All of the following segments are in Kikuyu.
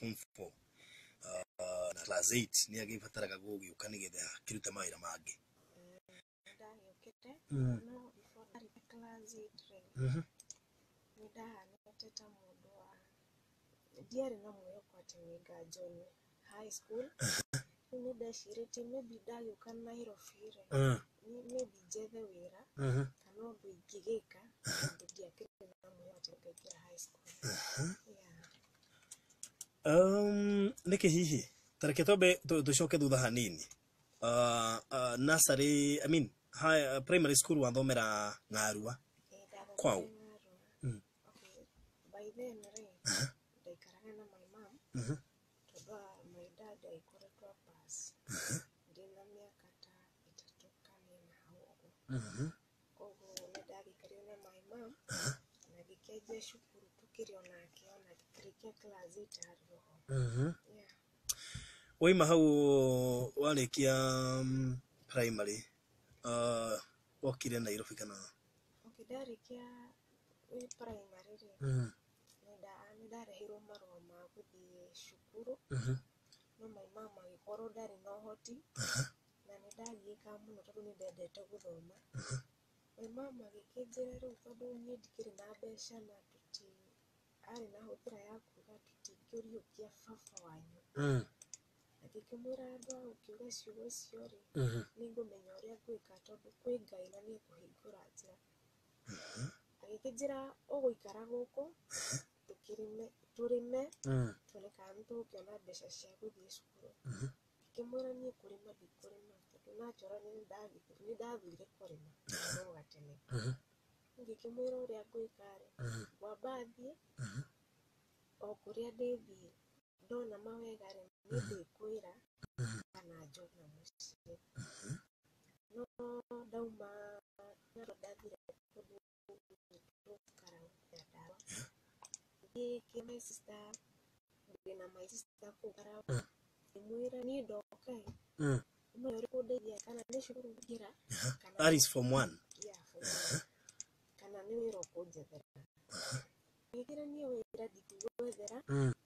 form 4 na class 8 nĩ agĩbataraga gũgĩũka nĩgetha akĩrute mawĩra mangĩ. Ndagĩũkĩte no before ndarĩkia class 8 rĩ, nĩ ndahanĩte ta mũndũ wa ndiarĩ na mwĩhoko atĩ nĩ nga join high school. Rĩu nĩ ndecirĩtie maybe ndagĩũka Nairobi rĩ, maybe njethe wĩra kana ũndũ ingĩgĩka, tondũ ndiakĩrĩ na mwĩhoko atĩ ngaingĩra high school. Yeah. Nĩkĩ hihi tareke twambe tũcoke thutha hanini, nursery, I mean high, primary school wathomera Ng'arua? Ĩĩ, Kwao? ndathomire Ng'arua. Okay, by then rĩ, ndaikaraga na my mom, tondũ my dad agĩkoretwo pass ndĩna mĩaka ta 3 kana 4 hau ũguo. Koguo nĩ ndagĩikarire na my mom na ngĩkĩanjia cukuru tũkĩrĩ o nake, ona ngĩkĩrĩkia class 8 arĩ oho. Yeah. Waima hau warĩkia primary, wokire Nairobi kana? Okay, ndarĩkia wĩ primary rĩ, nĩ ndareheirwo marũa ma gũthiĩ cukuru, no my mom agĩkorwo ndarĩ na ũhoti, na nĩ ndagiĩkaga mũno tondũ nĩ ndendete gũthoma. My mom agĩkĩnjĩra rĩu tondũ niĩ ndikĩrĩ na mbeca na tũti arĩ na hũthĩra ya kuga tũtingĩũriũkia baba wanyu. Agĩkĩmwĩra andũ a gũkiuga ciugo icio rĩ, nĩ ngũmenya ũrĩa ngwĩka tondũ kwĩ Ngai na nĩ ekũhingũra njĩra. Agĩkĩnjĩra ũgũikara gũkũ tũkĩrĩme, tũrĩme, tuone kana nĩ tũgũkĩona mbeca cia gũthiĩ cukuru. Ngĩkĩmwĩra niĩ kũrĩma ndikũrĩma tondũ naturally nĩ ndathũire kũrĩma no gatene. Ngĩkĩmwĩra ũrĩa ngwĩka rĩ, ngwamba thiĩ o kũrĩa ndĩthiĩ, ndona mawega rĩ, nĩ ndĩkwĩra kana njoke mũciĩ. No ndauma ndathire kũndũ gwĩtwo Karau Nyandarua, ngĩthiĩ kĩ my sister, ndĩna my sister kũu Karau, ngĩmwĩra niĩ ndoka ĩ, ũmenye ũrĩa ũkũndeithia kana nĩ cukuru ngũingĩra kana That is form 1? Yeah, form one. Kana nĩ wĩra ũkũnjethera. Agĩkĩra niĩ wĩra ndingĩgwethera,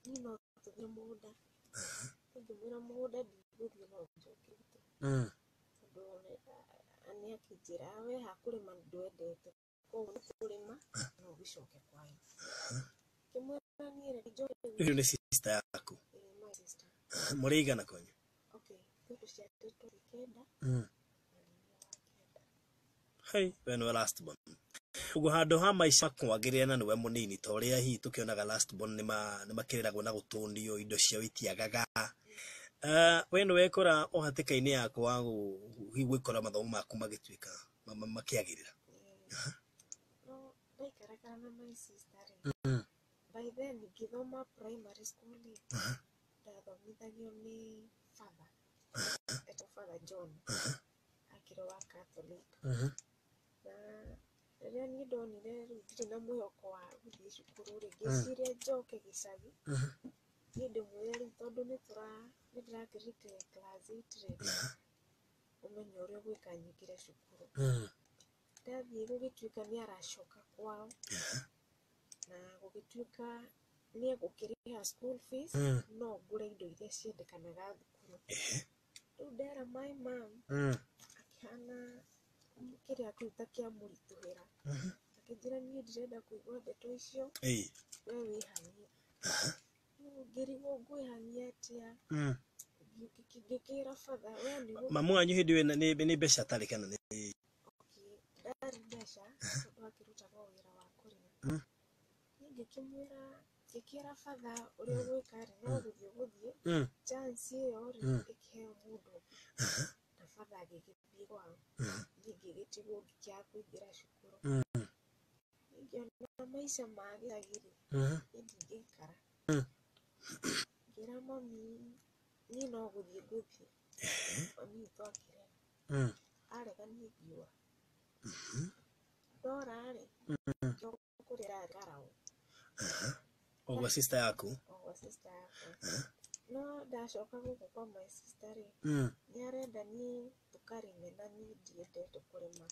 niĩ no tũthiĩ mũgũnda. Ngĩmwĩra mũgũnda ndigũthiĩ, no njoke gwitũ. Tondũ nĩ akĩnjĩra we hakũrĩma ndwendete, koguo nĩ kũrĩma no ũgĩcoke kwanyu. Ngĩmwĩra niĩ reke njoke gwitũ. Ũyũ nĩ sister yaku? Ĩĩ, my sister. Mũrĩ aigana kwanyu? Okay, ithuĩ tũciarĩtwo twĩ 9 na nĩ niĩ wa 9. Hey, we nĩwe last born. Ũguo handũ ha maica kwagĩrĩra na nĩwe mũnini, ta ũrĩa hihi tũkĩonaga last born nĩ makĩreragwo na gũtũnio indo ciao itiagaga. We nĩ wekora o hatĩka-inĩ ya kwaga hihi gwĩkora mathomo maku magĩtuĩka makĩagĩrĩra. Ĩĩ. No ndaikarakara na my sister rĩ, by then ngĩthoma primary school rĩ, ndathomithagio nĩ father etagwo Father John, akĩrĩ wa Catholic. Na rĩrĩa niĩ ndonire rĩu ndirĩ na mwĩhoko wa gũthiĩ cukuru rĩ, ngĩciria njoke gĩcagi, niĩ ndĩmwĩre rĩu tondũ nĩ ndĩrakĩrĩkirie class 8 rĩ, ũmenye ũrĩa ũgwĩka nyingĩre cukuru. Ndathiĩ gũgĩtuĩka nĩ aracoka kwao, na gũgĩtuĩka nĩ egũkĩrĩha school fees, no ngũre indo iria ciendekanaga thukuru. Rĩu ndera my mom, akĩhana kĩrĩa kĩu ta kĩamũritũhĩra, akĩnjĩra niĩ ndirenda kũigua ndeto icio, we wĩhang'ie. Rĩu ngĩrigwo ngwĩhang'ia atĩa, ngĩkĩra batha we nĩ Mamu wanyu hĩndĩ ĩyo nĩ mbeca atarĩ kana nĩ? Okay, ndarĩ mbeca tondũ akĩrutaga o wĩra wa kũrĩma. Niĩ ngĩkĩmwĩra, ngĩkĩra batha ũrĩa ũgwĩka rĩ, no gũthiĩ ũgũthiĩ, chance ĩyo rĩ, ĩkĩheo mũndũ ũngĩ. Na batha agĩgĩthiĩ kwao, niĩ ngĩgĩtigwo ngĩkĩaga kũingĩra cukuru. Niĩ ngĩona maica ma gĩcagi rĩ, niĩ ndingĩikara. Ngĩra mami niĩ no gũthiĩ ngũthiĩ. Mami witũ akĩrega. Arega niĩ ngiũra. Ndora rĩ, kũrĩa ĩrarĩ Karau. O gwa sister yaku? O gwa sister yakwa. No ndacoka gũkũ kwa my sister rĩ, nĩ arenda niĩ tũkarĩme na niĩ ndiendete kũrĩma.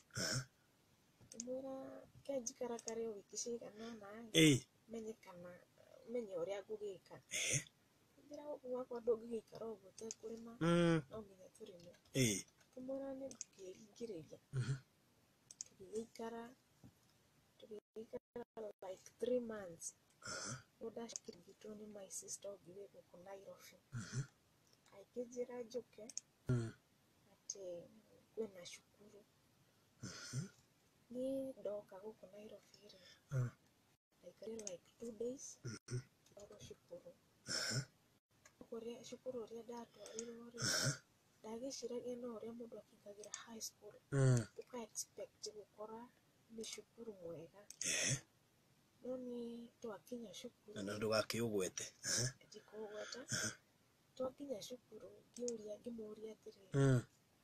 Ngĩmwĩra ke njikarakare o wiki cigana ũna ĩ, menye kana menye ũrĩa ngũgĩka. Akĩnjĩra gũkũ gwakwa ndũngĩgĩikara ũguo ũtekũrĩma, no nginya tũrĩme. Ngĩmwĩra nĩ ngũkĩringĩrĩria. Tũgĩgĩikara like 3 months. Rĩu ndacokire nĩ my sister ũngĩ wĩ gũkũ Nairobi. Akĩnjĩra njũke atĩ kwĩna cukuru. Niĩ ndoka gũkũ Nairobi rĩ, ndaikarire like 2 days ndorwo cukuru. Kũrĩa cukuru ũrĩa ndatwarirwo rĩ, ndagĩciragia no ũrĩa mũndũ akĩingagĩra high school, ũka expect gũkora nĩ cukuru mwega. No niĩ twakinya cukuru, Na ndũgakĩũgwete. Ndikũgweta. Twakinya cukuru ngĩũria, ngĩmũria atĩrĩrĩ,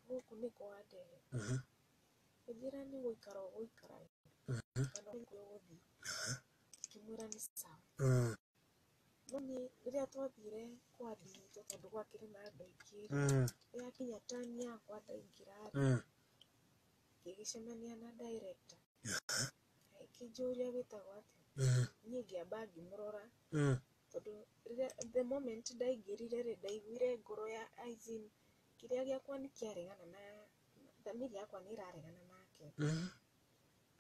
gũkũ nĩ kwa ndege? Akĩnjĩra nĩ gũikara ũgũikara kana nĩ ũgũthiĩ. Ngĩmwĩra nĩ sawa. No niĩ rĩrĩa twathire kwa nditũ, tondũ gwakĩrĩ na andũ aingĩ rĩ, yakinya tani yakwa ndaingĩra rĩ, ngĩgĩcemania na director. Akĩnjũria wĩtagwo atĩa. Niĩ ngĩamba ngĩmũrora, tondũ rĩrĩa the moment ndaingĩrire rĩ, ndaiguire ngoro ya as in kĩrĩa gĩakwa nĩ kĩaregana na thamiri yakwa nĩ ĩraregana nake.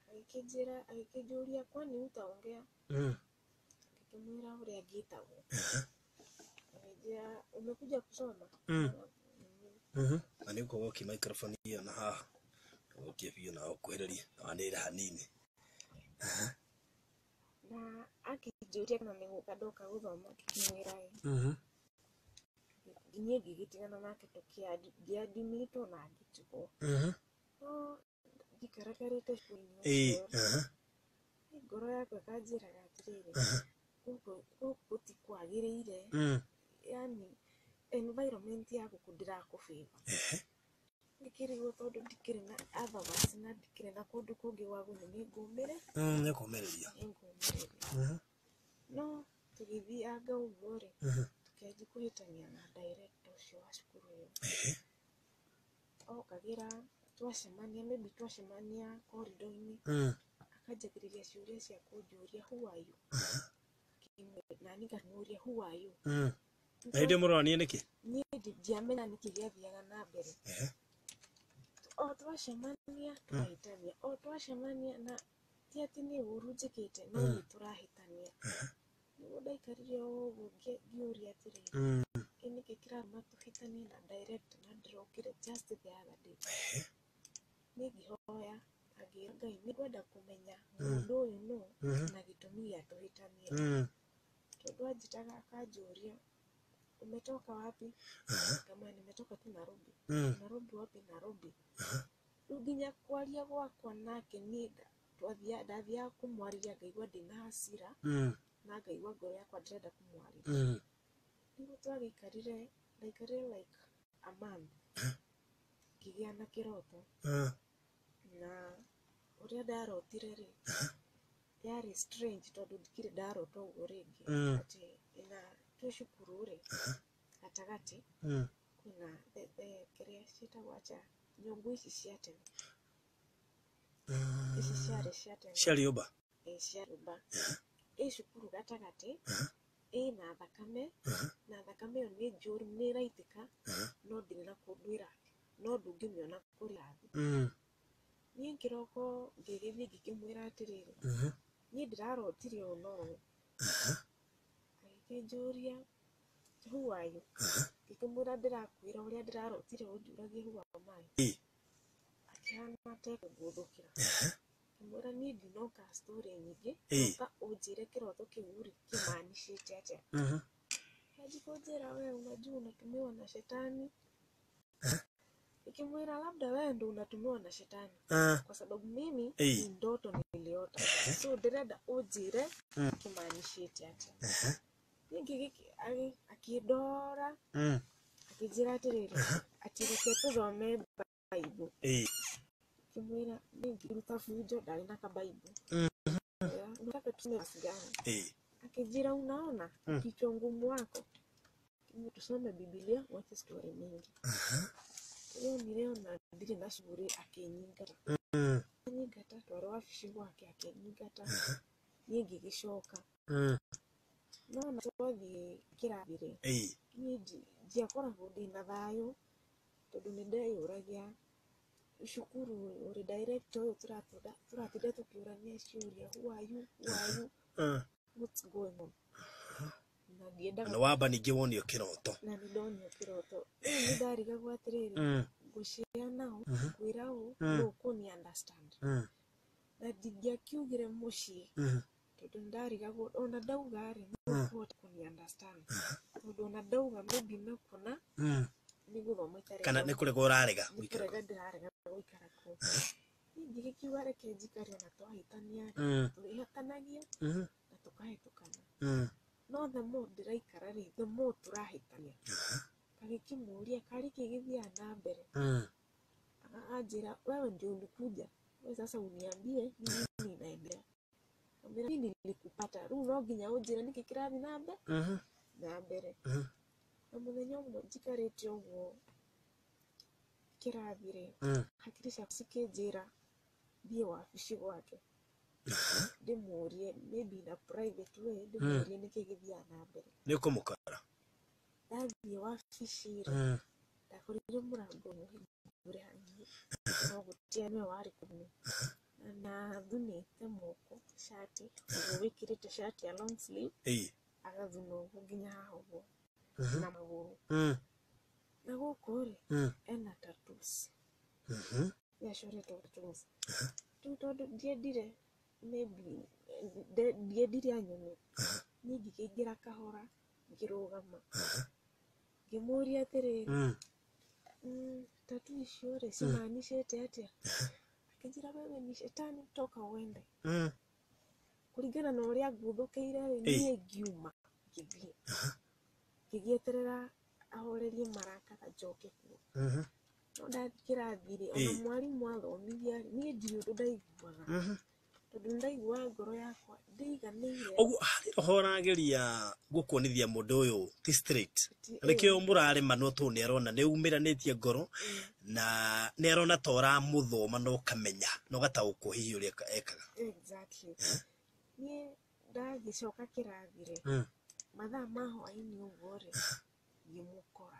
Agĩkĩnjĩra, agĩkĩnjũria kwani utaongea? Ngĩkĩmwĩra ũrĩa ngĩtagwo. Akĩnjĩra umekuja kusoma? Na nĩ ũkorwo ũkĩ microphone ĩyo na haha ũkie biũ na ũkuhĩrĩrie na wanĩrĩre hanini. Na akĩnjũria kana nĩ gũka ndoka gũthoma, ngĩkĩmwĩra ĩĩ. Niĩ ngĩgĩtigana nake ngĩadimitwo na ngĩtigwo. No njikarakarĩte cukuru-inĩ ũcio, ngoro yakwa ĩkanjĩraga atĩrĩrĩ, gũkũ gũtikwagĩrĩire, yani environment ya gũkũ ndĩrakũbĩva. Ngĩkĩrigwo tondũ ndikĩrĩ na otherwise na ndikĩrĩ na kũndũ kũngĩ gwa gũthiĩ, nĩ ngũmĩre. Nĩ kũmĩrĩria. Nĩ ngũmĩrĩria. No tũgĩthianga ũguo rĩ, tũkĩanjia kũhĩtania na director ũcio wa cukuru ĩyo. Okagĩra twacemania, maybe twacemania corridor-inĩ, akanjagĩrĩria ciũria cia kũnjũria who are you? Na niĩ ngamũria who are you? Na hĩndĩ mũronania nĩkĩ? Niĩ ndiamenya nĩkĩ gĩathiaga na mbere. O twacemania tũkahĩtania, o twacemania, na ti atĩ nĩ ũru njĩkĩte, no nĩ tũrahĩtania. Nĩguo ndaikarire o ũguo ngĩũria atĩrĩrĩ, ĩ nĩkĩ kĩratũma tũhĩtanie na director na ndĩrokire just the other day? Niĩ ngĩhoya na ngĩra Ngai nĩ ngwenda kũmenya mũndũ ũyũ nũ na gĩtũmi gĩa tũhĩtanie. Tondũ anjĩtaga akanjũria umetoka wapi? Kama nimetoka tu Nairobi. Nairobi wapi? Nairobi. Rĩu nginya kwaria gwakwa nake niĩ ndathiaga kũmwarĩria ngaigua ndĩna hasira, na ngaigua ngoro yakwa ndĩrenda kũmwarĩria. Nĩguo twagĩikarire, ndaikarire like a month, ngĩgĩa na kĩroto. Na ũrĩa ndarotire rĩ, yarĩ strange tondũ ndikĩrĩ ndarota ũguo rĩngĩ. Atĩ ina twĩ cukuru rĩ, gatagatĩ kwĩna kĩrĩa ciĩtagwo atĩa, nyũngũ ici cia tene. Ici ciarĩ cia tene. Cia rĩũmba? Ĩĩ, cia rĩũmba. Ĩ cukuru gatagatĩ, ĩna thakame, na thakame ĩyo nĩ njũru, nĩ ĩraitĩka, no ndĩrĩ na kũndũ ĩrathiĩ, no ndũngĩmĩona kũrĩa ĩrathiĩ. Niĩ kĩroko ngĩgĩthiĩ ngĩkĩmwĩra atĩrĩrĩ, niĩ ndĩrarotire ũũ na ũũ. Agĩkĩnjũria who are you? Ngĩkĩmwĩra ndĩrakwĩra ũrĩa ndĩrarotire ũnjũragie who am I? Akĩhana ta ekũngũthũkĩra. Ngĩmwĩra niĩ ndinoka story nyingĩ, ũka ũnjĩre kĩroto kĩu rĩ kĩmanicĩte atĩa. Anjia kũnjĩra we unajua unatumiwa na shetani. Nikimwira labda wewe ndo unatumiwa na shetani, kwa sababu mimi ni ndoto niliota, so ndĩrenda ũnjĩre kĩmanicĩte atĩa. Niĩ akĩndora akĩnjĩra atĩrĩrĩ, atĩ reke tũthome Bible. Ngĩmwĩra niĩ ngĩruta bunjo, ndarĩ na kabaibũ. Nataka tusome verse gani? Akijira unaona kichwa ngumu wako, tusome Biblia, wache story mingi. Leo niliona ndiri na shughuli akinyingata. Anyingata twari wabici gwake akinyingata. Niĩ ngĩgĩcoka. No na twathiĩ kĩrathi rĩ, Ĩĩ. Niĩ ndiakoragwo ndĩna thayũ tondũ nĩ ndeyũragia cukuru ũrĩ director ũyũ tũratinda tũkĩũrania ciũria, who are you, who are you, what's going on, na ndiendaga. Na wamba ningĩ wonio kĩroto. Na nĩ ndonio kĩroto. Rĩu nĩ ndarigagwo atĩrĩrĩ, ngũcea nao ngwĩra ũũ nũ ũkũni understand, na ndingĩakiugire mũciĩ tondũ nĩ ndarigagwo ona ndauga rĩ nũ ũkũhota kũni understand, tondũ ona ndauga maybe mekuona nĩ gũthoma itarĩ. Kana nĩ kũrega ũrarega nĩ gũikara. Kũrega ndĩrarega gũikara kũu. Niĩ ngĩgĩkiuga reke njikare, ona twahĩtania rĩ, tũrĩhĩtanagia na tũkahĩtũkana. No the more ndĩraikara rĩ, the more tũrahĩtania. Ngagĩkĩmũria karĩ kĩ gĩthiaga na mbere. Anjĩra, wewe ndio ulikuja, we sasa uniambie ni nini inaendelea. Ngambĩra mimi nilikupata, rĩu no nginya ũnjĩre nĩkĩ kĩrathiĩ na mbere na mbere. Na mũthenya ũmwe njikarĩte ũguo kĩrathi rĩ, hakiri ciakwa cikĩnjĩra thiĩ wabici gwake ndĩmũrie, maybe in a private way, ndĩmũrie nĩkĩ gĩthiaga na mbere. Nĩ ũkũmũkora. Ndathiĩ wabici rĩ, ndakorire mũrango mũhingũre hanini, no gũtirĩ nĩwe warĩ kũu, na athunĩte moko cati ũguo, wĩkĩrĩte cati ya long sleeve, Ĩĩ. agathuna ũguo nginya haha ũguo na magũrũ, na gũkũ rĩ, ena tattoos, nĩacoretwo tattoos. Rĩu tondũ ndiendire, maybe ndiendire anyone, niĩ ngĩkĩingĩra kahora, ngĩrũgama, ngĩmũria atĩrĩrĩ, tattoo icio rĩ cimaanishĩte atĩa? Akĩnjĩra, wewe ni shetani, toka uende. Kũringana na ũrĩa nguthũkĩire rĩ, niĩ ngiuma ngĩthiĩ, ngĩgĩeterera ahorerie marakara njoke kuo. No ndathiĩ kĩrathi rĩ, ona mwarimũ athomithia rĩ, niĩ ndirĩ ũndũ ndaiguaga, tondũ nĩndaiguaga ngoro yakwa ndĩiganĩire. Ũguo harĩ roho ũrageria gũkuonithia mũndũ ũyũ ti straight. Nĩkĩo mũraremanwo tondũ nĩ arona nĩ umĩranĩtie ngoro na nĩ arona ta ũramũthoma na ũkamenya na ũgataũkwo hihi ũrĩa ekaga. Exactly. Niĩ ndagĩcoka kĩrathi rĩ, mathaa ma hwaĩ-inĩ ũguo rĩ, ngĩmũkora.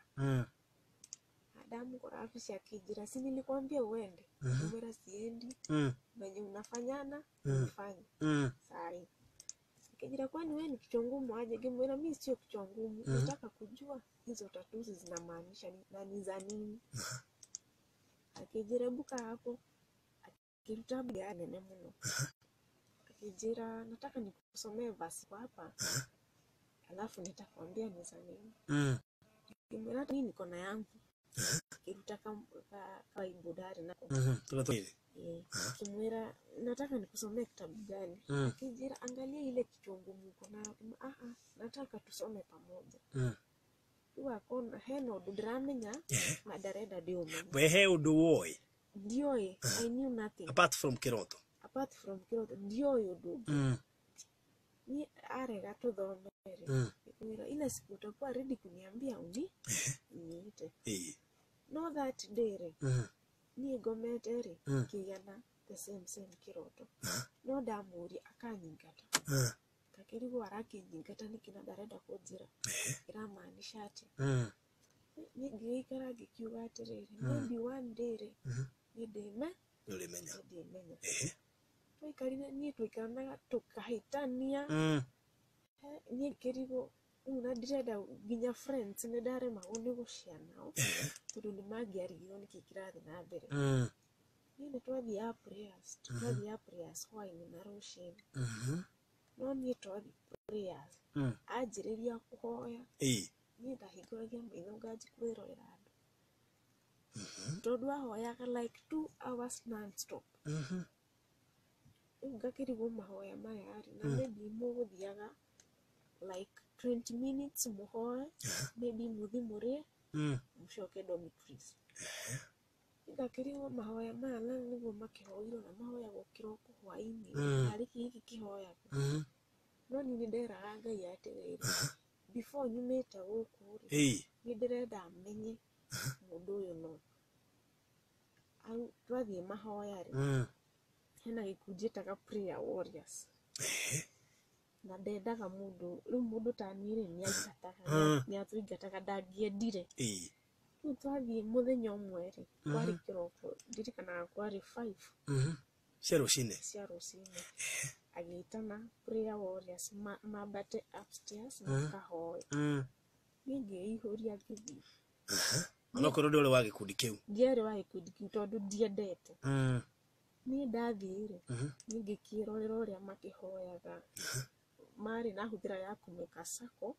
Ndamũkora wabici akĩnjĩra, si nilikwambia uende? Ngĩmwĩra siendi, venye unafanyana ufanye sahi. Akijira, kwani wewe ni kichwa ngumu aje? Ngimwambia mimi sio kichwa ngumu, nataka kujua hizo tatuzi zinamaanisha nini na ni za nini. Akijira buka hapo, akiruta Biblia nene muno, akijira nataka nikusomee verse kwa hapa, alafu nitakwambia ni za nini. Ngimwambia hata mimi niko na yangu. Akiruta ka Bible ndari nako. Kimwira nataka nikusomee kitabu gani? Akijira angalia ile kichwa ngumu uko nayo. Ah ah, nataka tusome pamoja. Rĩu akona hena ũndũ ndĩramenya na ndarenda ndĩũmenye. We he ũndũ woĩ? Ndioĩ, I knew nothing. Apart from kĩroto. Apart from kĩroto ndioĩ ũndũ ũngĩ. Niĩ arega tũthome rĩ, ngĩmwĩra ile siku utakuwa ready kuniambia uni niite. No that day rĩ, niĩ ngomete rĩ, ngĩgĩa na the same same kĩroto, no ndamũria akanyingata. Ngakĩrigwo arakĩnyingata nĩkĩ na ndarenda kũnjĩra ĩramaanisha atĩa. Niĩ ngĩgĩikara ngĩkiuga atĩrĩrĩ, maybe one day rĩ, nĩndĩme Nĩũrĩmenya. Nĩndĩmenya. Twaikarire, niĩ twaikaranaga tũkahĩtania. Niĩ ngĩrigwo rĩu na ndirenda nginya friends nĩ ndaremagwo nĩ gũcia nao tondũ nĩ mangĩarigirwo nĩkĩ kĩrathiĩ na mbere. Niĩ nĩ twathiaga prayers, twathiaga prayers hwaĩ-inĩ na rũcinĩ. No niĩ twathiĩ prayers, anjĩrĩria kũhoya, niĩ ndahingũragia maitho nganjia kwĩrorera andũ, tondũ ahoyaga like 2 hours non-stop. Rĩu ngakĩrigwo mahoya maya rĩ, na maybe mũgũthiaga like 20 minutes mũhoe, maybe mũthiĩ mũrĩe, mũcoke dormitories. Ngakĩrigwo mahoya maya na nĩguo makĩhoirwo na mahoyagwo kĩroko hwaĩ-inĩ, tarĩ kĩ gĩkĩ kĩhoyagwo. No niĩ nĩnderaga Ngai atĩrĩrĩ, before nyumĩte gũkũ rĩ, nĩ ndĩrenda menye mũndũ ũyũ no au. Twathiĩ mahoya rĩ, hena gĩkundi ĩtaga prayer warriors. Na ndendaga mũndũ rĩu mũndũ ta niĩ rĩ nĩaingataga, nĩatũingataga, ndangĩendire. Rĩu twathiĩ mũthenya ũmwe rĩ, kwarĩ kĩroko, ndirikanaga kwarĩ 5 Cia rũcinĩ. Cia rũcinĩ, agĩtana prayer warriors mambate upstairs makahoe. Niĩ ngĩihũria ngĩthiĩ. Onokorwo ndũrĩ wa gĩkundi kĩu. Ndiarĩ wa gĩkundi kĩu tondũ ndiendete. Niĩ ndathiĩ rĩ, niĩ ngĩkĩrorera ũrĩa makĩhoyaga, marĩ na hũthĩra ya kũmĩka sako,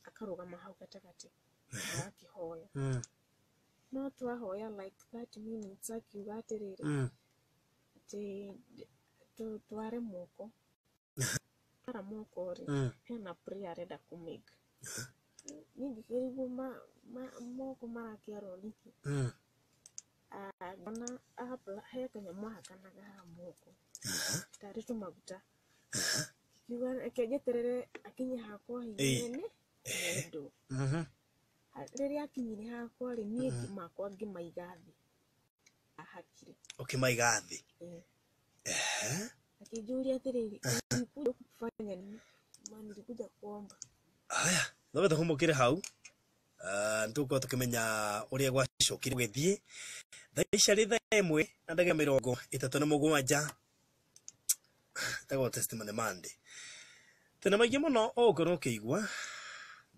akarũgama hau gatagatĩ marakĩhoya. No twahoya like 30 minutes, akiuga atĩrĩrĩ, atĩ tware moko, twara moko rĩ, hena prayer arenda kũmake. Niĩ ngĩkĩrigwo moko marakĩarwo nĩkĩ. Ngona he kanyamũ ahakanaga haha moko tarĩ tũmaguta. Ngiuga reke njeterere akinye hakwa hihi nĩ Rĩrĩa akinyire hakwa rĩ, niĩ makwa ngĩmaiga thĩ ahakire. Ũkĩmaiga thĩ. Akĩnjũria atĩrĩrĩ, ulikuja kufanya nini? Ma nilikuja kuomba. Haya, no tũhũmũkĩre hau. Nĩtũgũkorwo tũkĩmenya ũrĩa gwacokire gũgĩthiĩ. Thaa ici arĩ 1:37. Ĩtagwo Testimony Monday. Tena maingĩ mũno ũgũkorwo ũkĩigua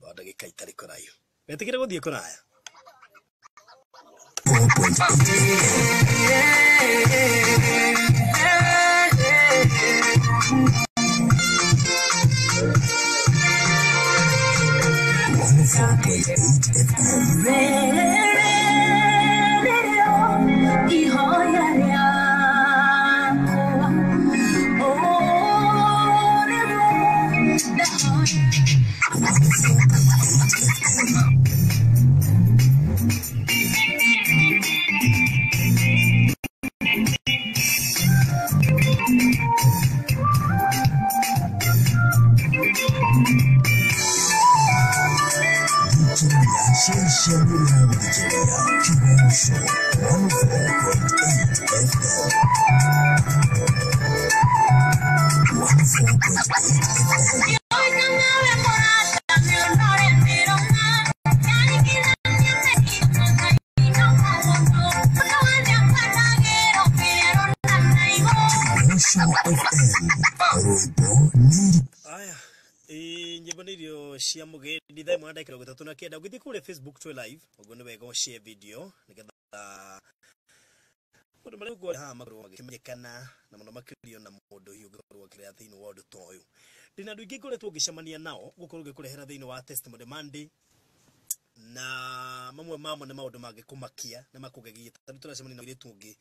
thutha ndagĩka itarĩ kũraihu. Wetĩkĩre gũthiĩ kũraya. 104.8 FM. Show 104.8 FM. 104.8 FM. Show FM. Rwĩmbo nĩ Aya, nyĩmbo nĩ irio cia mũgendi. 1:39. Ũgĩthiĩ kũrĩa Facebook twĩ live, ũguo nĩ wega ũshare video nĩgetha maũndũ marĩa ũguo haha makorwo magĩkĩmenyekana na mũno makĩria na mũndũ hihi ũngĩkorwo akĩrĩa thĩinĩ wa ũndũ ta ũyũ. Ndĩna andũ aingĩ ngoretwo ngĩcemania nao gũkorwo ngĩkũrehera thĩinĩ wa Testimony Monday, na mamwe mamo nĩ maũndũ mangĩkũmakia na makũgegia. Tondũ tũracemania na mũirĩtu ũngĩ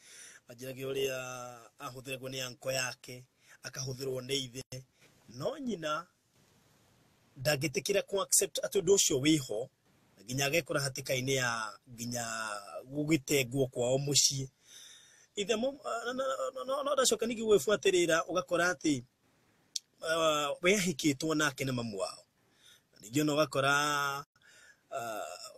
anjĩragia ũrĩa ahũthĩragwo nĩ anko yake, akahũthĩrwo nĩ ithe, no nyina ndangĩtĩkĩra ku accept atĩ ũndũ ũcio wĩho, na nginya agekora hatĩka-inĩ ya nginya gũgĩtengwo kwao mũciĩ. Ithe no ndacoka ningĩ gwĩbuatĩrĩra, ũgakora atĩ we ahikĩtwo nake nĩ mamu wao. Ningĩ ona ũgakora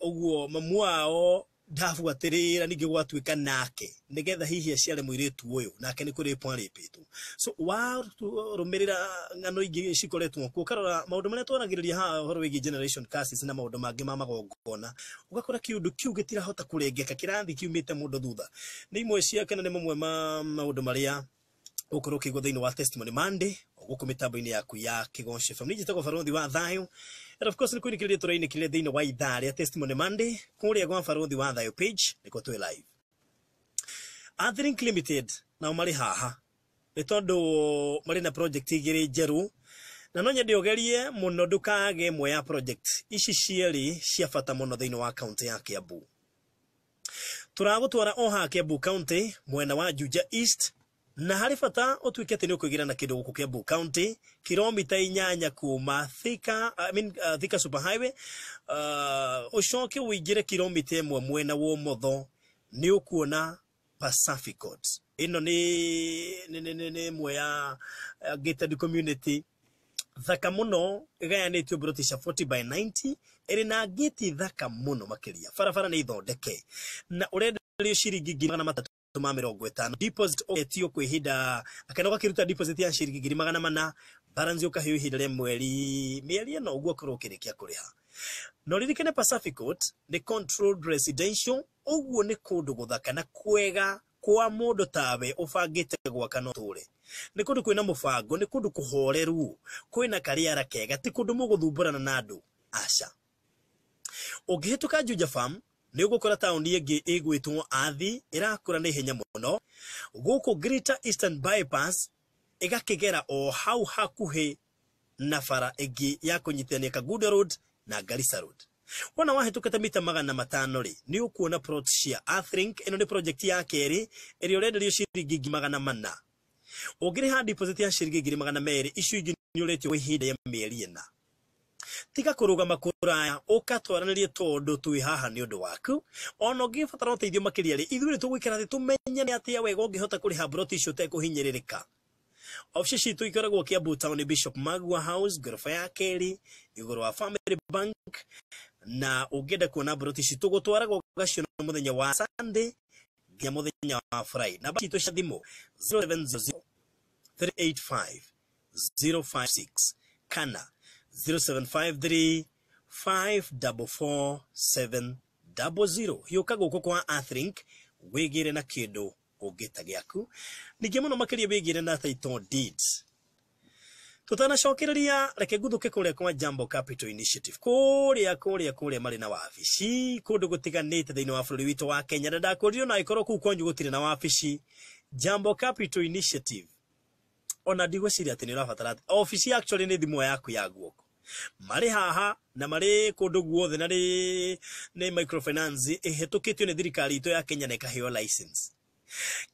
ũguo mamu wao ndabuatĩrĩra, ningĩ gwatuĩka nake nĩgetha hihi aciare mũirĩtu ũyũ, nake nĩ kũrĩpwo arĩpĩtwo. So warũmĩrĩra ng'ano ingĩ cikoretwo kuo, ũkarora maũndũ marĩa twaragĩrĩria haha ũhoro wĩgiĩ generation curses na maũndũ mangĩ ma magongona, ũgakora kĩũndũ kĩu gĩtirahota kũrengeka, kĩrathiĩ kiumĩte mũndũ thutha. Nĩ imwe cia kana nĩ mamwe ma maũndũ marĩa ũkorwo ũkĩigua thĩinĩ wa Testimony Monday gũkũ mĩtambo-inĩ yaku ya Kĩgoco FM. Niĩ njĩtagwo Barothi wa Thayũ, and of course nĩ kũinĩkĩrĩria tũrainĩkĩrĩria thĩinĩ wa ithaa rĩa Testimony Monday kũrĩa gwa Barothi wa Thayũ page nĩkuo twĩ live. Earthlink Limited nao marĩ haha nĩ tondũ marĩ na project igĩrĩ njerũ, na no nyende ũgerie mũno ndũkage ĩmwe ya project ici cierĩ cia bata mũno thĩinĩ wa kaunti ya Kiambu. Tũragũtwara o haha Kiambu County mwena wa Juja East, na harĩ bata ũtuĩke atĩ nĩ ũkwĩgĩra na kĩndũ gũkũ Kiambu County, kilomita 8 kuma Thika, I mean, Thika Super Highway, ũcoke ũingĩre kilomita 1 mwena wa ũmotho, nĩ ũkuona Pacific Court. Ĩno nĩ ĩmwe ya gated community thaka mũno, ĩgayanĩtio mburoti cia 40 by 90, ĩrĩ na ngĩti thaka mũno makĩria. Barabara nĩ ithondeke na ũrenderio ciringi 350,000 deposit, ũgetio kwa ihinda akena ũgakĩruta deposit ya ciringi 400,000. Balance ũkaheo ihinda rĩa mweri mĩeri ĩno ũguo ũkorwo ũkĩrĩkia kũrĩha. No ririkane Pacific Court nĩ controlled residential, ũguo nĩ kũndũ gũthaka na kwega kwa mũndũ tawe ũbangĩte gwaka no tũre. Nĩ kũndũ kwĩna mũbango, nĩ kũndũ kũhoreru, kwĩna karĩara kega, ti kũndũ mũgũthumbũrana na andũ, aca. Ũngĩhĩtũka Juja Farm nĩ ũgũkora taũni ĩngĩ ĩgwĩtwo Athi ĩrakũra na ihenya mũno. Gũkũ Greater Eastern Bypass ĩgakĩgera o hau hakuhĩ na bara ĩngĩ ya kũnyitithania Kangundo Road na Garissa Road. Wona wahĩtũkĩte mita 500 rĩ, nĩ ũkuona plot cia Earthlink. Ĩno nĩ project ya kerĩ ĩrĩa ũrenderio ciringi 400,000. Ũngĩrĩha deposit ya ciringi 200,000, icio ingĩ nĩ ũretio kwa ihinda rĩa mĩeri 4. Tiga kũrũgama kũraya, ũka twaranĩrie tondũ twĩ haha nĩ ũndũ waku. Ona ũngĩbatara ũteithio makĩria rĩ, ithuĩ nĩ tũgũikara thĩ tũmenye nĩ atĩa wega ũngĩhota kũrĩha broti icio ũtekũhinyĩrĩrĩka. Ofici citũ ikoragwo Kiambu Town, Bishop Magua House, ngoroba ya kerĩ, igũrũ wa Family Bank. Na ũngĩenda kuona broti ici tũgũtwaraga ũgaciona mũthenya wa Sunday nginya mũthenya wa Friday. Namba citũ cia thimũ 0700 385 056 kana 0753 544 700. Hiũka gũkũ kwa Earthlink wĩgĩre na kĩndũ ũngĩta gĩaku. Ningĩ mũno makĩria wĩgĩre na title deeds. Tutanacokereria reke nguthuke kũrĩa kwa Jambo Capital Initiative, kũrĩa kũrĩa kũrĩa marĩ na wabici kũndũ gũtiganĩte thĩinĩ wa bũrũri witũ wa Kenya, na ndakũririo na ĩkorwo kũu kwanyu gũtirĩ na wabici Jambo Capital Initiative, ona ndigwĩciria atĩ nĩ ũrabatara obici. Actually nĩ thimũ yaku ya guoko. Marĩ haha na marĩ kũndũ guothe, na nĩ microfinance ĩhĩtũkĩtio nĩ thirikari itũ ya Kenya na ĩkaheo license.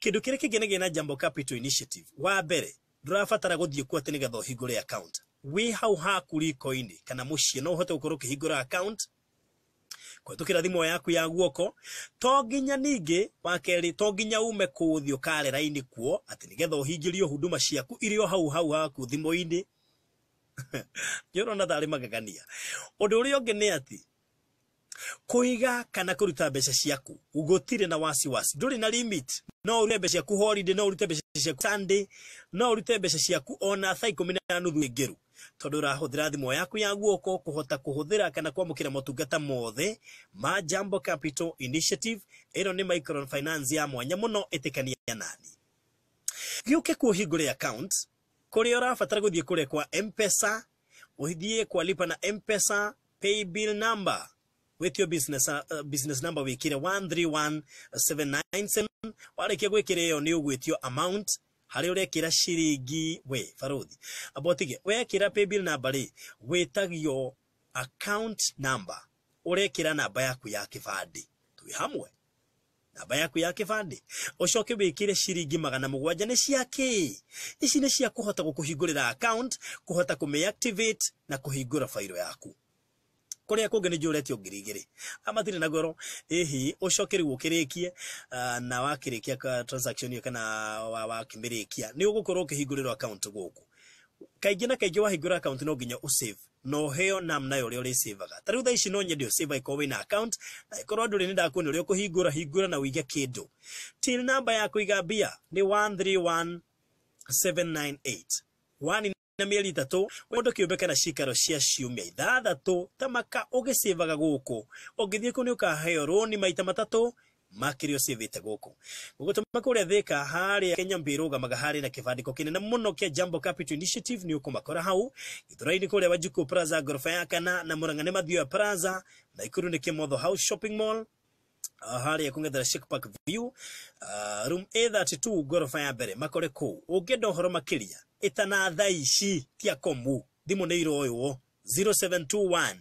Kĩndũ kĩrĩa kĩngenagia na Jambo Capital Initiative, wa mbere, ndũrabatara gũthiĩ kuo atĩ nĩgetha ũhingũre account. Wĩ hau haku riko-inĩ kana mũciĩ no ũhote gũkorwo ũkĩhingũra account kũhetũkĩra thimũ yaku ya guoko. To nginya ningĩ, wa kerĩ, to nginya ume kũũthiĩ ũkare raini kuo atĩ nĩgetha ũhingĩrio huduma ciaku irĩ o hau hau haku thimũ-inĩ. Nĩ ũrona tarĩ magegania. Ũndũ ũrĩa ũngĩ nĩ atĩ kũiga kana kũruta mbeca ciaku gũtirĩ na wasiwasi, ndũrĩ na limit. No ũrute mbeca ciaku holiday, no ũrute mbeca ciaku Sunday, no ũrute mbeca ciaku ona thaa 10:30 ĩngĩru, tondũ ũrahũthĩra thimũ yaku ya guoko kũhota kũhũthĩra kana kwamũkĩra motungata mothe ma Jambo Capital Initiative. Ĩno nĩ microfinance ya mwanya mũno, ĩtĩkania nani. Gĩũke kuo ũhingũre account. Kũrĩa ũrabatara gũthiĩ kũrĩa kwa M-Pesa, ũthiĩ kwa lipa na M-Pesa, paybill number, wĩtio business number, wĩkĩre 131797. Warĩkia gwĩkĩra ĩyo, nĩ ũgwĩtio amount harĩa ũrekĩra ciringi. We barothi abotige, wekĩra paybill number rĩ, wĩtagio account number, ũrekĩra namba yaku ya kĩbandĩ. Twĩ hamwe? Namba yaku ya kĩbandĩ, ũcoke wĩkĩre ciringi 700. Nĩ cia kĩ ici? Nĩ cia kũhota gũkũhingũrĩra account, kũhota kũmĩ-activate na kũhingũra fairo yaku. Kũrĩa kũngĩ nĩ njũretio 2,000, amatirĩ na goro. Ĩhi, ũcoke rĩu ũkĩrĩkie, na wakĩrĩkia transaction ĩyo kana wakĩmĩrĩkia, nĩ ũgũkorwo ũkĩhingũrĩrwo account gũkũ. Kaingĩ na kaingĩ wahingũra account no nginya ũsave na ũheo namna ya ũrĩa ũrĩsavaga. Ta rĩu thaa ici no nyende ũsave angĩkorwo wĩna account, na ĩkorwo ndũrĩ, nĩ ndakuonia ũrĩa ũkũhingũra. Hingũra na ũige kĩndũ. Till number ya kũiga mbia nĩ 131798. Wani na mĩeri 3, mũndũ kĩũmbe kana cikaro cia ciumia 6, tamaka ũgĩcĩvaga gũkũ. Ũngĩthiĩ kũu nĩ ũkaheo rũni maita matatũ makĩria ũcĩvĩte gũkũ. Gũgũtũma kũrĩa Thĩka, harĩa Kenya Mbĩ ĩrũgamaga, harĩ na kĩbandĩko kĩnene mũno kĩa Jambo Capital Initiative, nĩ ũkũmakora hau. Gĩthũrai-inĩ kũrĩa Wanjikũ Plaza, ngoroba ya kana, na Murang'a nĩ Mathioya Plaza, Naikuru nĩ Kĩmotho House Shopping Mall, harĩa kũng'ethera Sheik Park View, room A32, ngoroba ya mbere, makore kũu. Ũngĩenda ũhoro makĩria, ĩtana thaa ici tia komu, thimũ nĩ iroywo 0721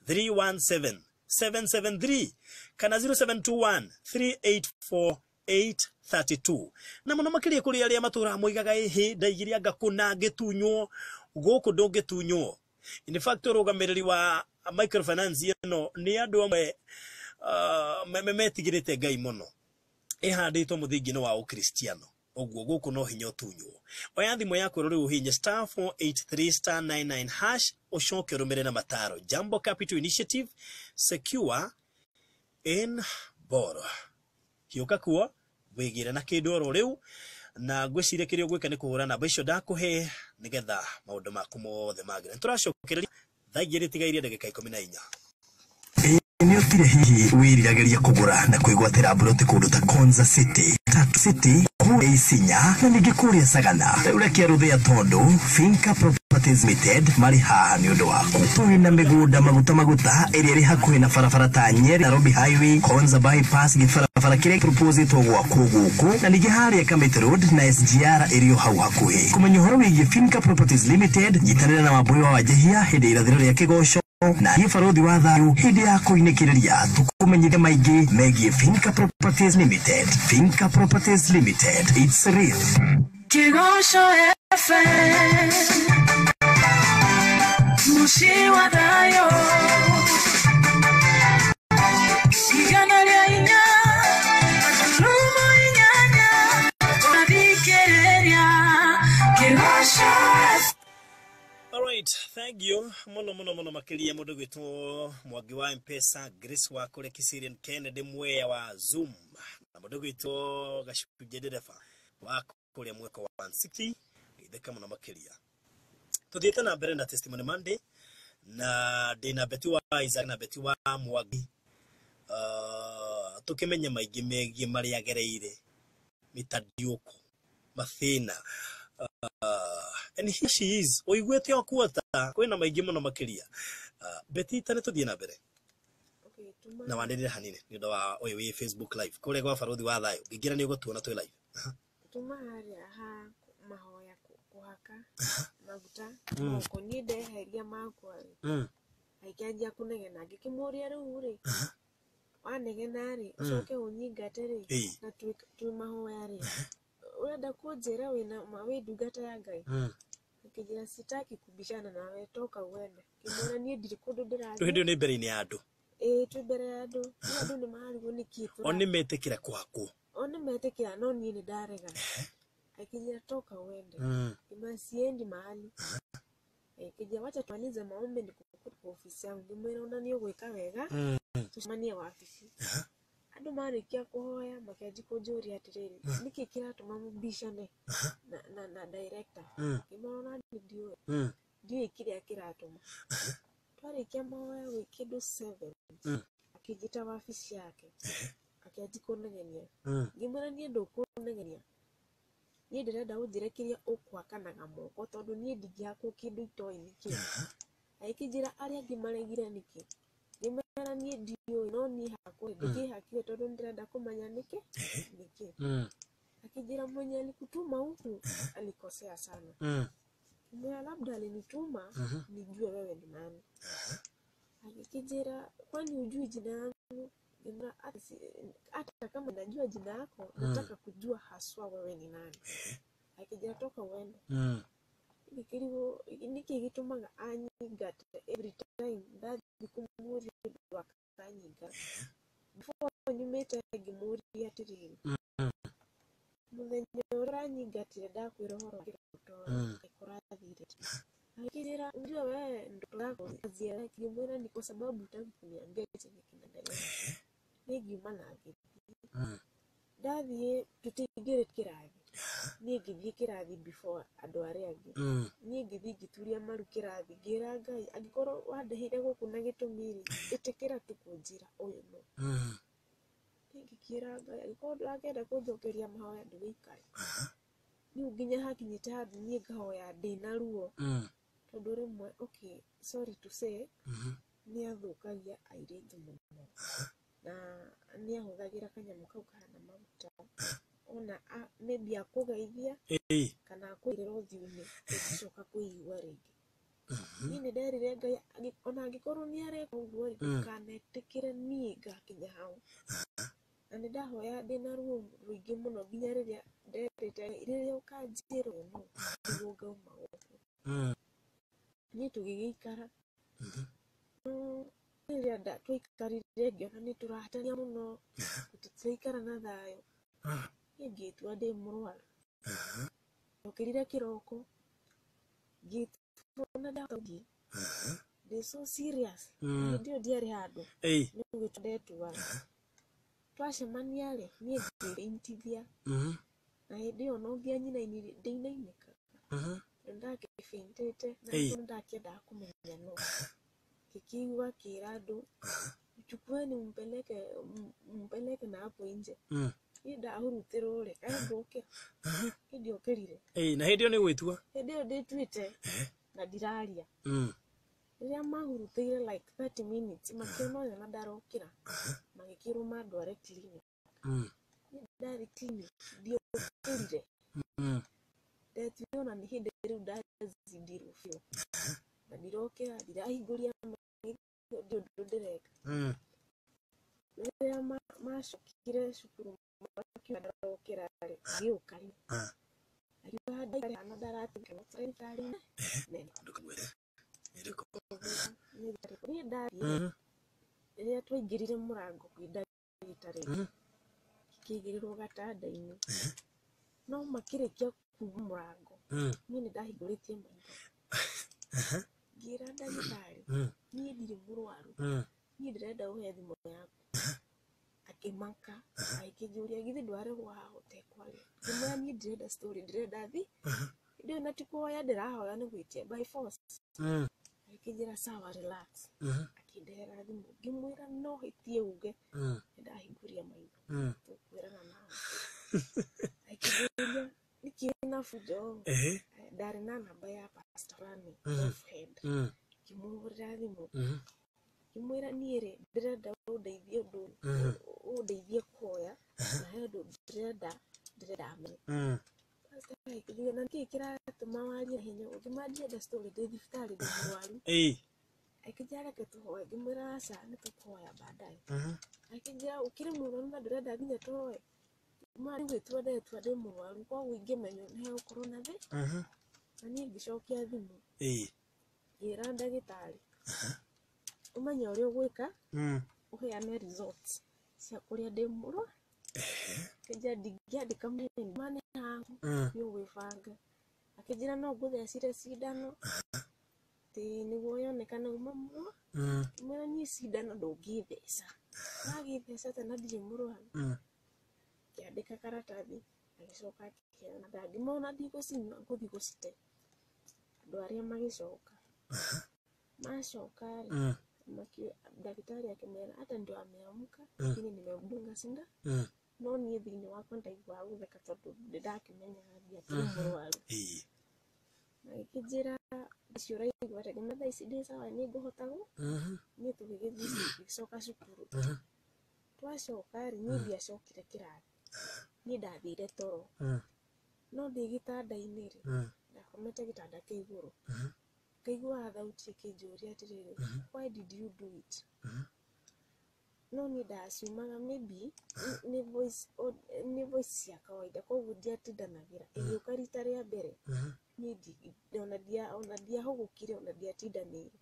317 773 kana 0721 384 832. Na mũno makĩria kũrĩ arĩa matũraga moigaga, ĩhĩ, ndaigire anga kũna ngĩtunywo. Gũkũ ndũngĩtunywo. In fact, ũrũgamĩrĩri wa microfinance ĩno nĩ andũ amwe metigĩrĩte Ngai mũno, ĩhandĩtwo mũthingi-inĩ wa ũkristiano. Ũguo gũkũ no hinya ũtunywo. Oya thimũ yaku rĩu, ũhihinye *483*99#, ũcoke ũrũmĩrĩre na mataro. Jambo Capital Initiative, secure in borrow. Hiũka kuo wĩgĩre na kĩndũ oro rĩu. Na ngwĩciria kĩrĩa ũgwĩka nĩ kũhũra namba icio ndakũhe nĩgetha maũndũ maku mothe magĩre. Tũracokereria thaa 2 tigairie ndagĩka 14. Nĩ ũtire hihi wĩriragĩria kũgũra na kwĩgwatĩra mburoti kũndũ ta Konza City, Tatu City, kũrĩa Isinya na ningĩ kũrĩa Sagana. Rĩu reke rũthĩa tondũ Finca Properties Limited marĩ haha nĩ ũndũ waku. Twĩ na mĩgũnda maguta maguta ĩrĩa ĩrĩ hakuhĩ na barabara ta Nyeri, Nairobi Highway, Konza Bypass, gĩbarabara kĩrĩa proposĩtwo gwakwo gũkũ na ningĩ harĩa Kamiti Road na SGR ĩrĩ o hau hakuhĩ. Kũmenya ũhoro wĩgiĩ Finca Properties Limited, nyitanĩra na Wambũi wa Wanjihia hĩndĩ ya irathĩro rĩa kĩgoco na niĩ barũthi wa thayũ hĩndĩ ya kũinĩkĩrĩria tũkũmenyithia maingĩ megiĩ Finca Properties Limited. Finca Properties Limited, it's real. Kigosho FM Mushi wa thayo 104 Rumo inyanya Ũrathikĩrĩria Kigosho FM. Alright, thank you muno muno muno makiria mundu gwitwo Mwangi wa M-Pesa, Grace wa kũrĩa Kiserian, Kennedy Mwea wa Zoom na mundu gwitwo Gacunjĩ ndereba wa kũrĩa mweko wa 160 itheka muno makiria. Tuthiĩte na mbere na Testimony Monday na ndĩna Betty wa Isaac na Betty wa Mwangi, tukĩmenye maingĩ megiĩ marĩa agereire mĩtandiũko mathĩna, and here she is ũiguĩte o kuota kwĩna maingĩ mũno makĩria. Betty, ta nĩ tũthiĩ na mbere. Okay, tuma na wanĩrĩre hanini nĩ ũndũ wa ũyũ wĩ Facebook live kũrĩa gwa barũthi wa thayũ ngĩingĩra nĩ ũgũtuona twĩ live. Tuma harĩa ha mahoya kũhaka maguta moko niĩ ndeheria makwa rĩ, agĩkĩanjia kũnegena ngĩkĩmũria rĩu rĩ wanegena rĩ ũcoke ũnyingate rĩ na twĩ mahoya rĩ ũrenda kũnjĩra wĩna ma wĩ ndungata ya Ngai. Akĩnjĩra sitaki kubishana nawe, toka uende. Ngĩmwĩra niĩ ndirĩ kũndũ rĩu ndĩrathiĩ. Hĩndĩ ĩyo nĩ mbere-inĩ ya andũ. Ĩĩ, twĩ mbere ya andũ. Rĩu andũ nĩ mararigwo nĩkĩ o nĩ metĩkĩra kũhakwo. O nĩ metĩkĩra no niĩ nĩ ndarega. Akĩnjĩra toka uende. Ngĩmwĩra siendi mahali. Akĩnjĩra wacha tumalize maombi nikukute kwa ofisi yangu. Ngĩmwĩra ona nĩ ũgwĩka wega tucemanie wabici. Andũ marĩkia kũhoya makĩanjia kũnjũria atĩrĩrĩ nĩkĩ kĩratũma mũbicane na director. Ngĩmwĩra ona niĩ ndiũĩ ndiũĩ kĩrĩa kĩratũma. Twarĩkia mahoya gwĩ kĩndũ 7 akĩnjĩta wabici yake akĩanjia kũnegenia. Ngĩmwĩra niĩ ndũkũnegenia, niĩ ndĩrenda ũnjĩre kĩrĩa ũkũhakanaga moko tondũ niĩ ndingĩhakwo kĩndũ itoĩ nĩkĩ. Agĩkĩnjĩra arĩa angĩ maregire nĩkĩ. Ngĩmwĩra niĩ ndiũĩ no niĩ hakwa ndĩkĩhakire tondũ nĩndĩrenda kũmenya nĩkĩ nĩkĩ. Akĩnjĩra mwenye alikutuma huku alikosea sana. Ngĩmwĩra labda alinituma nijue wewe ni nani. Akĩnjĩra kwani hujui jina yangu? Ngĩmwĩra hata kama najua jina yako nataka kujua haswa wewe ni nani. Akĩnjĩra toka uende. Ngĩkĩrigwo nĩkĩ gĩtũmaga anyingate every time ndathiĩ kũmũria ũndũ akanyingata. Before nyumĩte ngĩmũria atĩrĩrĩ mũthenya ũrĩa ũranyingatire ndakwĩra ũhoro wa kĩroto kũrathire. Akĩnjĩra unajua wewe ndoto yako hazieleweki. Ngĩmwĩra ni kwa sababu hutaki kuniambia chenye kinaendelea. Niĩ ngiuma na ngĩthiĩ. Ndathiĩ tũtiaingĩrĩte kĩrathi. Niĩ ngĩthiĩ kĩrathi before andũ arĩa angĩ. Niĩ ngĩthiĩ ngĩturia maru kĩrathi ngĩra Ngai angĩkorwo wandeheire gũkũ na gĩtũmi rĩ ĩtĩkĩra tu kũnjĩra ũyũ nũ. Niĩ ngĩkĩra Ngai angĩkorwo ndũrakĩenda kũnjokeria mahoya ndũgĩikare. Rĩu nginya hakinyĩte handũ niĩ ngahoya ndĩna ruo tondũ rĩmwe okay sorry to say nĩ athũkagia airĩtu mũno na nĩ ahũthagĩra kanyamũ kau kahana maguta ona maybe akũgeithia kana akũirĩra ũthiũ-inĩ ũngĩcoka kũigua rĩngĩ. Niĩ nĩ nderire Ngai ona angĩkorwo nĩ areka ũguo rĩ ndũkanetĩkĩre niĩ ngakinya hau. Na nĩ ndahoya ndĩna ruo rũingĩ mũno nginya rĩrĩa nderĩte Ngai rĩrĩa ũkanjĩra ũyũ nũ nĩguo ngauma gũkũ. Niĩ tũgĩgĩikara rĩrĩa twaikarire ngĩona nĩ tũrahatania mũno tũtiraikara na thayũ. Niĩ ngĩtua ndĩ mũrwaru. Ndokĩrire kĩroko ngĩtua na ndahota gũthiĩ. Ndĩ so serious. Hĩndĩ ĩyo ndiarĩ handũ nĩ gũgĩtua ndetuaga. Twacemania rĩ niĩ ngĩintithia na Na hĩndĩ ĩyo no nginya nyinainire ndinainĩkaga. Ndakĩbĩntĩte na Ĩĩ. nĩguo ndakĩendaga kũmenya no. Ngĩkĩigua akĩra andũ chukueni mpeleke mpeleke na hapo nje. Niĩ ndahurutĩrwo rĩ, kaĩ ngũkĩra. Niĩ ndiokĩrire. Ĩĩ, na hĩndĩ ĩyo nĩ gwĩtua. Hĩndĩ ĩyo ndĩtuĩte na ndiraria. Rĩrĩa mahurutĩire like 30 minutes makĩona ũyũ na ndarokĩra magĩkĩrwo mandware clinic. Niĩ ndarĩ clinic ndiokĩrire. Ndetuire ona nĩ hĩndĩ rĩu ndazindirwo biũ. Na ndirokĩra ndirahingũria maitho ndirĩ ũndũ ndĩreka. Rĩrĩa macokire cukuru makiuga ndarokĩra rĩ, agĩũka rĩ. Akiuga ndaikare hana ndaratigana thibitarĩ nene. Ndũkagwĩre. Ĩrĩkũ? Niĩ ndathiĩ rĩrĩa twaingĩrire mũrango kwĩ ndagĩtarĩ ngĩkĩigĩrĩrwo gatanda-inĩ no makĩrĩkia kuma mũrango niĩ nĩ ndahingũrĩtie maitho ngĩra ndagĩtarĩ niĩ ndirĩ mũrwaru niĩ ndĩrenda ũhe thimũ yaku. Akĩmaka agĩkĩnjũria githĩ ndwarehwo haha ũtekwaria. Ngĩmwĩra niĩ ndirenda story ndĩrenda thi hĩndĩ ĩyo na ti kũhoya ndĩrahoya nĩ gwĩtia by force. Agĩkĩnjĩra sawa relax. Akĩndehera thimũ ngĩmwĩra no hĩtie uge nĩndahingũria maitho tũkwĩrana nawe. Akĩnjũria nĩkĩ wĩna fujo. Ndarĩ na namba ya pastor fulani off head. Ngĩmũhũrĩra thimũ ngĩmwĩra niĩ rĩ ndĩrenda ũndeithie ũndũ ũndeithie kũhoya na he ũndũ ndĩrenda amenye. Pastor agĩkĩnjũria na nĩkĩĩ kĩratũma warie na hinya ũguo? Ngĩmwĩra ndirenda story ndĩ thibitarĩ ndĩ mũrwaru. Akĩnjĩra reke tũhoe ngĩmwĩra aca nĩ tũkũhoya baadaye. Akĩnjĩra ũkĩrĩ mũrwaru na ndũrenda nginya tũhoe. Ngĩmwĩra nĩ gwĩtua ndetua ndĩ mũrwaru koguo ingĩmenywo nĩ hegũkorwo na thĩ. Na niĩ ngĩcokia thimũ ngĩra ndagĩtarĩ ũmenye ũrĩa ũgwĩka ũheane results cia kũrĩa ndĩ mũrwaru. Akĩnjĩra ndingĩandĩka ma nĩ haku nĩ ũgwĩbanga. Akĩnjĩra no ngũthecire cindano atĩ nĩguo yonekane uma mũrwaru. Ngĩmwĩra niĩ cindano ndũngĩtheca wagĩtheca atĩa na ndirĩ mũrwaru. Ngĩandĩka karatathi agĩcoka akĩheana ndangĩmona ndigũcinyua ngũthiĩ gũcite. Andũ arĩa magĩcoka macoka rĩ ndagĩtarĩ akĩmera hata ndio ameamka lakini nimemdunga sindano. No niĩ thĩinĩ wakwa ndaiguaga gũtheka tondũ nĩndakĩmenyaga ndiakĩrĩ mũrwaru. Magĩkĩnjĩra icio ũraigua atĩa? Ngĩmwĩra thaa ici ndĩ sawa nĩ ngũhota niĩ tũgĩgĩthiĩ tũgĩcoka cukuru. Twacoka rĩ niĩ ndiacokire kĩrathi niĩ ndathire toro no ndĩ gĩtanda-inĩ rĩ ndakomete gĩtanda kĩa igũrũ ngaiguaga thauti ĩkĩnjũria atĩrĩrĩ why did you do it? No niĩ ndaciumaga maybe nĩ voice cia kawaida koguo ndiatindanagĩra. Ĩgĩũka rita rĩa mbere niĩ ona ndiahũgũkire ona ndiatindanĩire.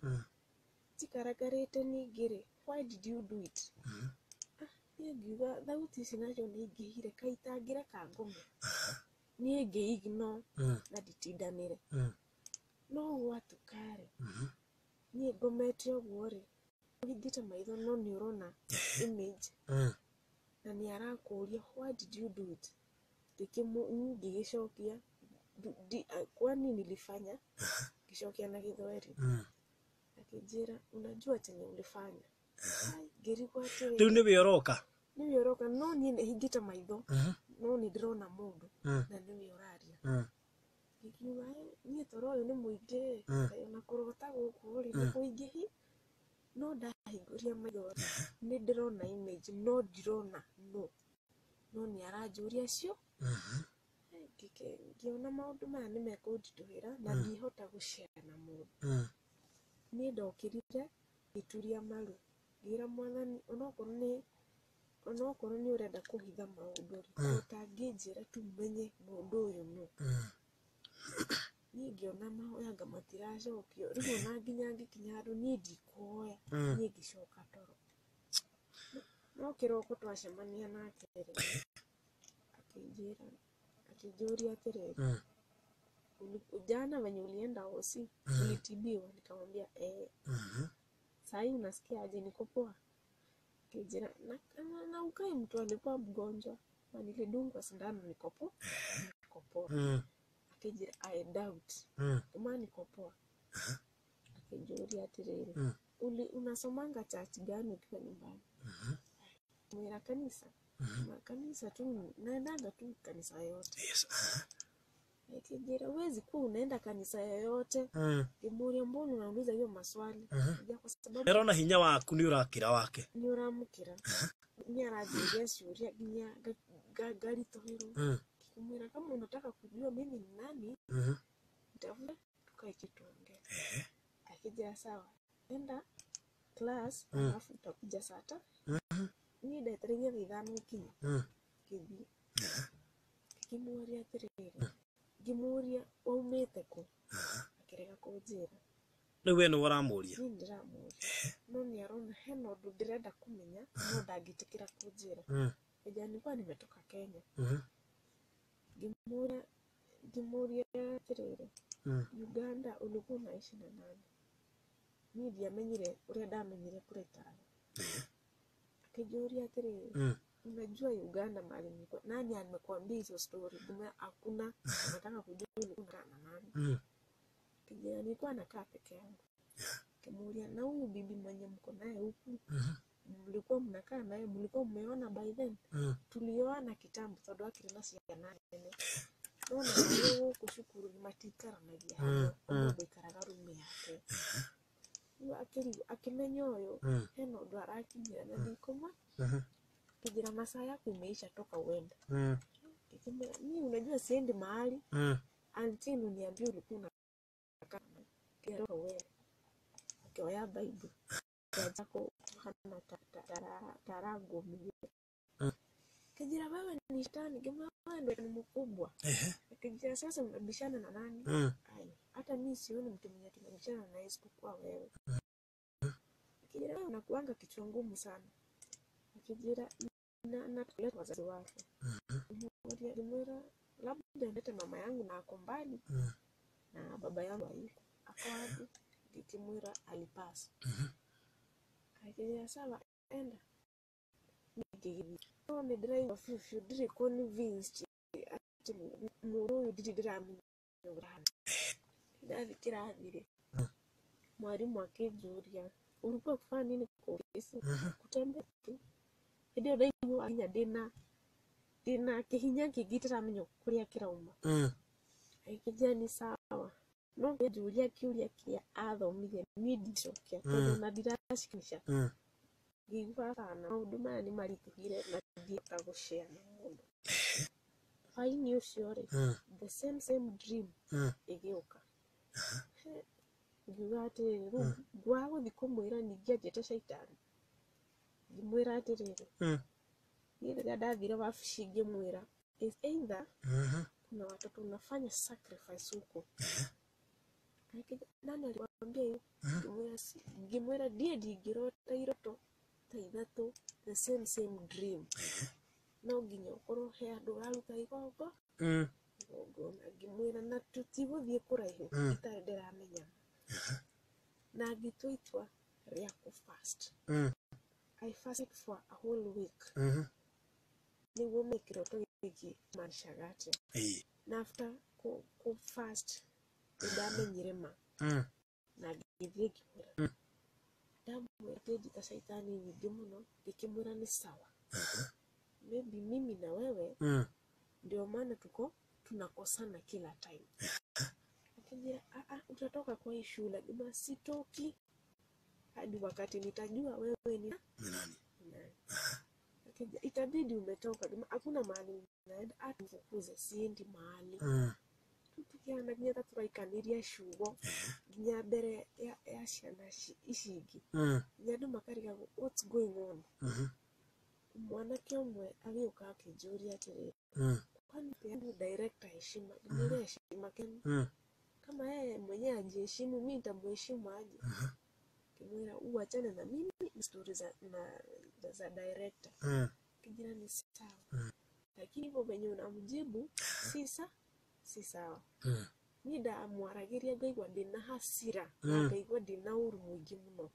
Njikaragarĩte ningĩ rĩ why did you do it? Niĩ ngiuga thauti ici nacio nĩ ingĩhire kaĩ itangĩreka ngome. Niĩ ngĩ ignore na nditindanĩre. No gwatuka rĩ niĩ ngomete ũguo rĩ ũhingĩte maitho no nĩ ũrona image na nĩ arakũria why did you do it? Ngĩgĩcokia kwani nilifanya? Ngĩcokia na Gĩthweri. Akĩnjĩra unajua chenye ulifanya. Ngĩrigwo atĩrĩrĩ Rĩu nĩwe ũroka. Nĩwe ũroka no niĩ nĩ hingĩte maitho no nĩ ndĩrona mũndũ na nĩwe ũraria. Ngiuga niĩ toro ũyũ nĩ mũingĩ kaĩ ona kũrota gũkũ rĩ nĩ kũingĩhi. No ndahingũria maitho nĩ ndĩrona image no ndirona no no nĩ aranjũria cio. Ngĩona maũndũ maya nĩ mekũnditũhĩra na ndihota gũcare na mũndũ. Niĩ ndokĩrire ngĩturia maru ngĩra mwathani onokorwo nĩ ũrenda kũhitha maũndũ rĩ ũtangĩnjĩra tu menye mũndũ ũyũ nũ. Niĩ ngĩona mahoya anga matiracokio rĩu ona nginya ngĩkinya handũ niĩ ndikũhoya niĩ ngĩcoka toro. No kĩroko twacemania nake rĩ akĩnjĩra akĩnjũria atĩrĩrĩ jana venye ulienda hosi ulitibiwa? Nikamwambia eh. Sahii unasikia aje? Niko poa. Akĩnjĩra na ukae mtu alikuwa mgonjwa. Nilidungwa sindano nikopo. Nikopoa. Akĩnjĩra I doubt. Ngĩmwĩra nikopoa. Akĩnjũria atĩrĩrĩ, uli unasomanga church gani ukiwa nyumbani? Mwira kanisa. Kanisa tu naendanga tu kanisa yote. Yes. Akĩnjĩra huwezi kuwa unaenda kanisa yoyote. Ngĩmũria mbona unauliza hiyo maswali? Ya kwa sababu Nĩarona hinya waku nĩ ũrakĩra wake. nĩ ũramũkĩra. Nĩ aranjũria ciũria nginya ngaritũhĩrwo. Ngĩmwĩra kama unataka kujua mimi ni nani, nitafute tukae chini tuongee. Akija sawa, enda class alafu utakuja saa tatu. Niĩ ndetereire thaa ithano ikinye. Ngĩthiĩ. Ngĩmũria atĩrĩrĩ, ngĩmũria waumĩte kũ? Akĩrega kũnjĩra. Rĩu we nĩwe ũramũria. Niĩ ndĩramũria. No nĩ arona hena ũndũ ndĩrenda kũmenya, no ndangĩtĩkĩra kũnjĩra. Ĩja nilikuwa nimetoka Kenya. Ngĩmũria atĩrĩrĩ, Uganda ulikuwa unaishi na nani? Niĩ ndiamenyire ũrĩa ndamenyire kũretara. Akĩnjũria atĩrĩrĩ, unajua Uganda mahali nilikuwa, nani amekuambia hizo story? Ngĩmwĩra hakuna, nataka kujua ulikuwa unakaa na nani. Akĩnjĩra nilikuwa nakaa peke yangu. Nikamuuliza na huyu bibi mwenye mko naye huku, mlikuwa mnakaa naye, mlikuwa mmeona by then? Tulioana kitambo tondũ akĩrĩ na ciana nene. Nona rĩu gũkũ cukuru nĩ matiikaranagia hamwe, o mũndũ aikaraga rumu yake. Rĩu akĩmenya ũyũ hena ũndũ arakinyĩra na ndikũma. Akĩnjĩra masaa yako imeisha, toka uende. Nikimwambia mimi unajua siendi mahali until uniambie ulikuwa unakaa toka uende. Akioya Bible yako hana tarangũmire. Akĩnjĩra wewe ni shetani, ngĩmwĩra wewe ndio ni mkubwa. Akĩnjĩra sasa unabishana na nani? Ai, hata mimi sioni mtu mwenye tunabishana naye isipokuwa wewe. Akĩnjĩra wewe unakuanga kichwa ngumu sana. Akĩnjĩra na kuleta wazazi wako. Ngĩmwĩra labda nilete mama yangu na ako mbali na baba yangu hayuko. Ako wapi? Ngĩkĩmwĩra alipasa. Akĩnjĩra sawa, enda. Ngĩgĩthiĩ. No nĩ ndĩraigua biũ biũ ndirĩ convinced atĩ mũndũ ũyũ ndirĩ ndĩramenya ũrĩa ahana. Ndathiĩ kĩrathi rĩ, mwarimũ akĩnjũria ulikuwa kufanya nini kwa ofisi? Kutembea tu. Hĩndĩ ĩyo ndaigua nginya ndĩna kĩhinya kĩngĩ itaramenya kũrĩa kĩrauma. Akĩnjĩra ni sawa. No nĩanjũria kĩũria kĩrĩa athomire niĩ ndicokia tondũ ona ndiracikanisha. Ngĩigua kana maũndũ maya nĩ maritũhire na ndingĩhota gũshare na mũndũ. Hwaĩ-inĩ ũcio rĩ, the same same dream ĩgĩũka. Ngiuga atĩrĩrĩ, rĩu ngwaga gũthiĩ kũmwĩra ningĩ anjĩte caitani. Ngĩmwĩra atĩrĩrĩ, niĩ rĩrĩa ndathire wabici ngĩmwĩra is either kuna watoto unafanya sacrifice huko. Nani alikwambia hiyo? Ngĩmwĩra ndiĩ ndingĩrota iroto ta ithatũ the same same dream. No nginya ũkorwo he andũ ũraruta igongona. Ngĩmwĩra na tũtigũthiĩ kũraihu itarĩ ndĩramenya. Na ngĩtua itua rĩa kũ-fast. I fasted for a whole week. Nĩguo menye kĩroto gĩkĩ maanishaga atĩa. Na after kũ-fast nĩndamenyire ma. Na ngĩthiĩ ngĩmwĩra. Ndamwĩra akĩnjĩta caitani nyingĩ mũno, ngĩkĩmwĩra nĩ sawa. Maybe mimi na wewe ndio maana tuko tunakosana kila time. Akaniambia utatoka kwa hii shule. Ngĩmwĩra sitoki hadi wakati nitajua wewe ni nani. Akaniambia itabidi umetoka. Ngĩmwĩra hakuna mahali naenda, hata mfukuze siendi mahali. Tukiana nginya ta tũraikaniria ciugo nginya mbere ya ciana ici ingĩ. Nginya andũ makarigagwo what's going on. Mwanake ũmwe agĩũka akĩnjũria atĩrĩrĩ, kwani peana director heshima? Ngĩmwĩra heshima gani? Kama yeye mwenyewe hajiheshimu, mimi nitamheshimu aje? Ngĩmwĩra uachane na mimi na story za director. Kijana ni sawa. Lakini hivyo venye unamjibu si sawa. Niĩ ndamwaragĩria ngaigua ndĩna hasira na ngaigua ndĩna ũru mũingĩ mũno.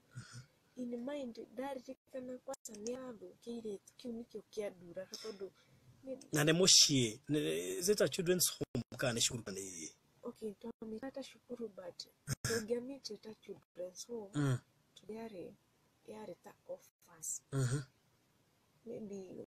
In mind ndaririkana kwanza nĩ arathũkĩire kĩu nĩkĩo kĩanduraga tondũ Na nĩ mũciĩ, is it a children's home kana nĩ cukuru kana nĩ? Okay, twamĩtaga ta cukuru, but tũngĩamĩtĩte children's home tondũ yarĩ ta orphans. Maybe.